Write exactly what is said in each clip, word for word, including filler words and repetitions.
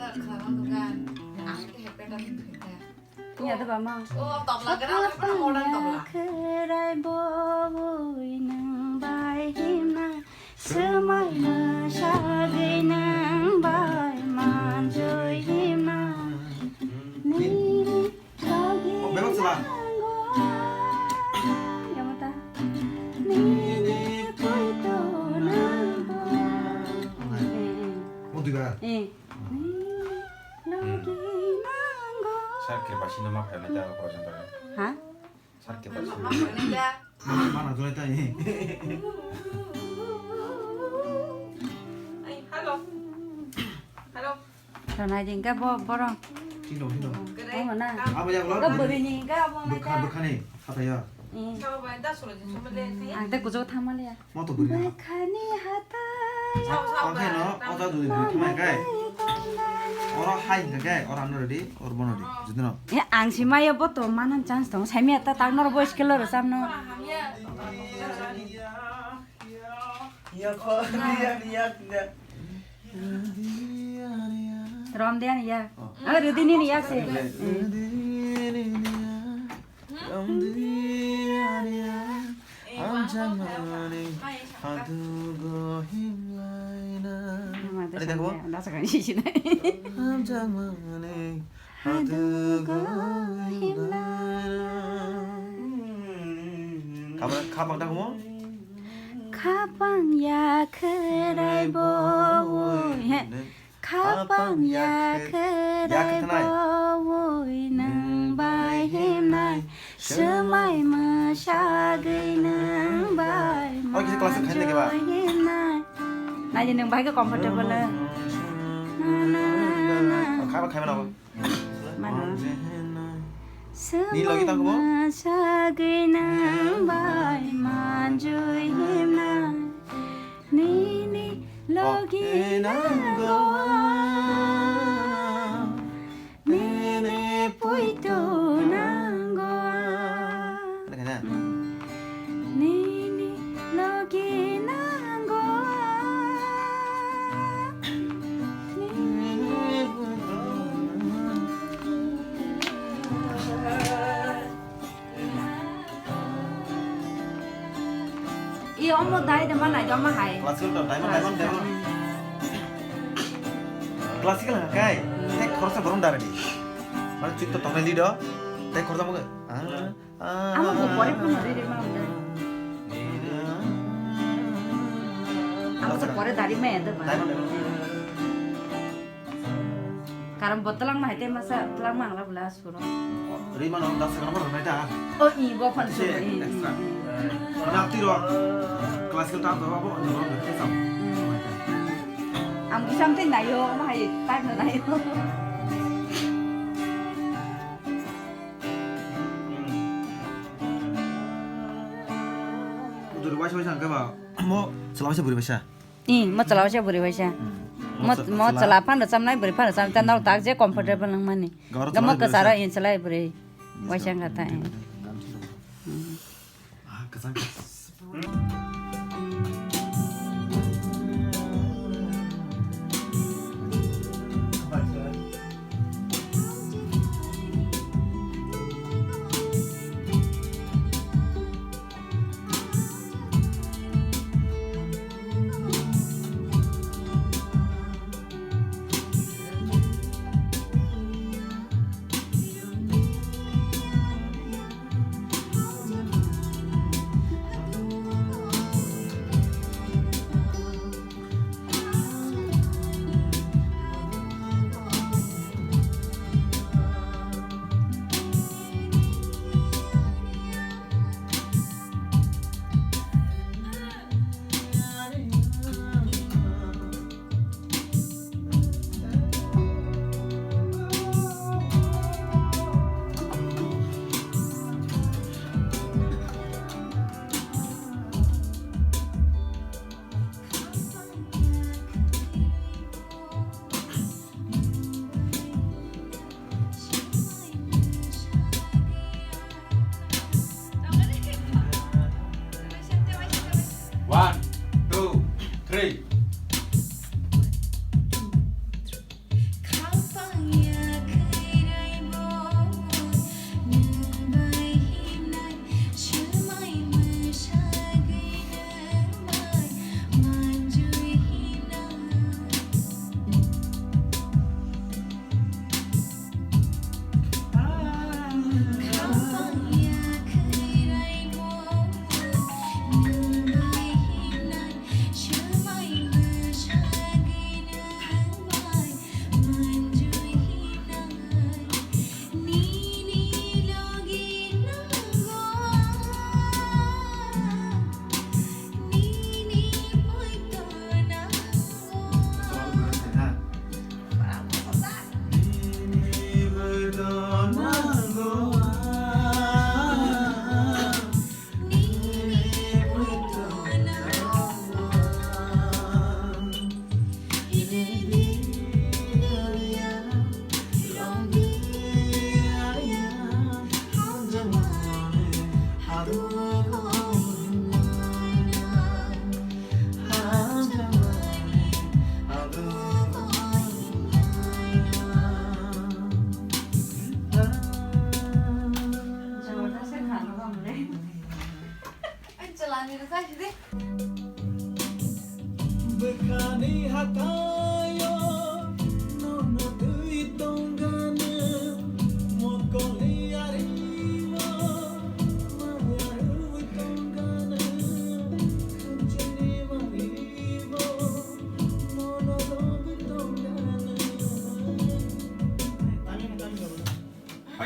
Khwlaimantoga, ang khe hepeta khe kha. Nya da ba ma. O, tabla gra, modern tabla. Khwrai bowui nwng bai himna, swmai mwsagwi nwng bai manjui himna. Nini logi nango. Yamata. Nini poito nango. Eh. Sar khe basino ma phailai ta ko jang. Ha? Sar khe basino. Mana jolai ta. Ai, hello. Hello. Tonai ding ka bo borong. Hino, hino. Tongo na. Abo ya, wala. Ka bwrwini ka abo nai ta. Bwkha, bwkhani, hataya. Ang tei kuchuk thangmaliya. Moto bwrwi. Bwkhani hatai. Ang khaino, o ta dui bwrwi thangmai kai. Oro hai hingka kai, oro ano ready, oro bono ready. Jidino. Ya, ang si maya bo to manan chance tong. Saimya ta tak noro boys killer samno. Rom dia ni ya. Oh. Ah, ready ni ni ya se. Ang jangmani hadugo himlaina. Ada tak mo? Ada sekarang sih sini. Ang jangmani hadugo himlaina. Kapan, kapan tak mo? Khapang ya kherai bo. Khapang ya kherai bowui nwng bai himnai, swmai mwsagwi nwng bai manjui himnai. Naidi nwng bai khe comfortable. Mano. Swmai mwsagwi nwng bai manjui himnai. Nini logi nango, nini poito nango. Nini logi nango. I omo dai de ma nai, omo hai. Classical to, diamond, diamond, diamond. Classical ha kai. Tei khoroksa borom dara di. Mane chik to tongnai lido. Tei khoroksa mo. Ah. Amo bo pore phano ri ri ma. Amo bo pore dari ma ya de ba. Diamond, diamond. Karon bo twlangma hai tei masa twlangma ang labula suro. Rimano daksa kana rwnai ta. O i bo phan suro. Extra. Mana tiro classical ta to abo no ro ke sam. Ang bisam tei nayo ma hai tak no nayo. Udur waisa waisa angke ba. Mo selawasa buri waisa. Ih, mo chwla waisa bwrwi waisa. Mo chwla phan rwchapnai, bwrwi phan rwchapnai, ta norok tak je comfortable wngmani. Mo kwcharo ih chwla bwrwi waisa wngkha ta.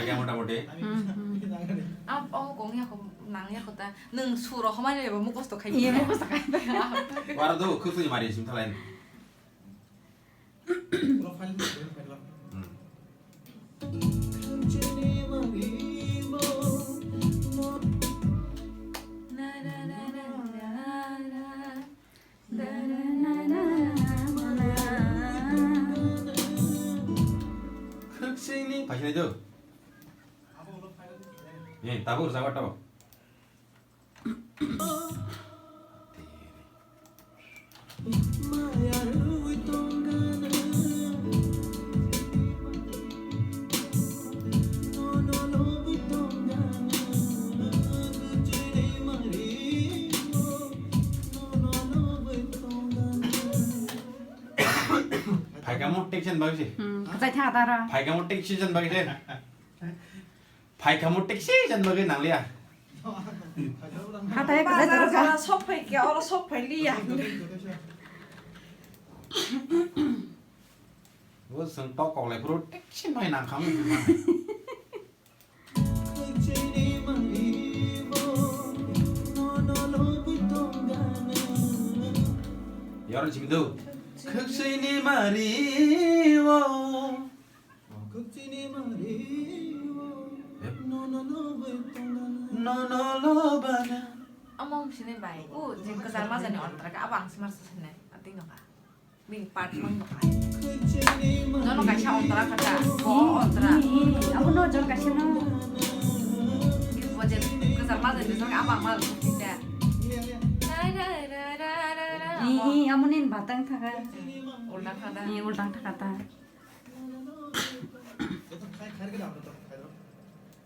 Ya, motamuti. Hmm, hmm. Ap-, omo kong ya ko, nang ya ko ta. Nwng suro homa ni bo mukosto khai. Iya, mukosto khai. Waro do, khusui mari sim thalai. Hmm. Khwksini phaisani do. Ni tabuk rwjak tabuk. Phaikamo tension bagwi se. Hmm, kwchai tha tara. Phaikamo tension bagwi se. Phaikamo tension bagwi nangliya. Hatai kwchai tara. Bazar sok phai khe, oro sok phai liya. Bo swng tok kok lai phuru tension bai nang khamu. Yaron chimdo. Khwksini mari o. Nono lobana. Amo sini bai. U, jeng kwchar majani order ka, abo ang smart sene. Ating ka. Bini part mang bwkhai. Jono kaisa ontra khata, bo ontra. Ih, ih, abo no jon kaisa no. Bo je kwchar majani jon abang mal khita. Ih, ih, amo nin batang thaka. Ulta khata. Ih, ultang thaka ta.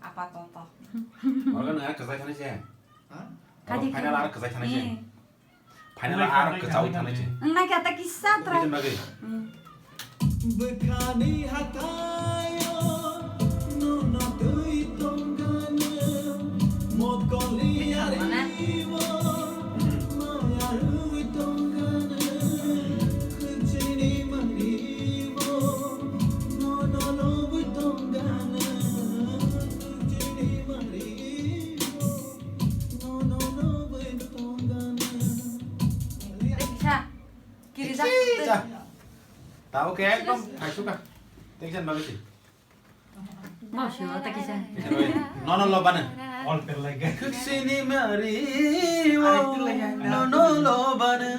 Apa toto. Organ nang kwchai thani se. Kadi final kadi. Ar kwchai thani se. Ih. Final aro kwchao thangnaisi. Wngna khe ata kisa tra. Kisa bagwi. Hmm. Bwkhani hathaio nono twi tongkha nwng. Mokolni ario maya rwi tongkha nwng. Khwchini manrio nono lobwi tongkha nwng. Khwchini manrio. Tei kisa. Kiri jak. Kisa. Tabo ke ekdom thaisukha. Tei kisa bagwi si. Mau si, tei kisa. Nono lobana. All per like. Khwksini mari o. Nono lobana.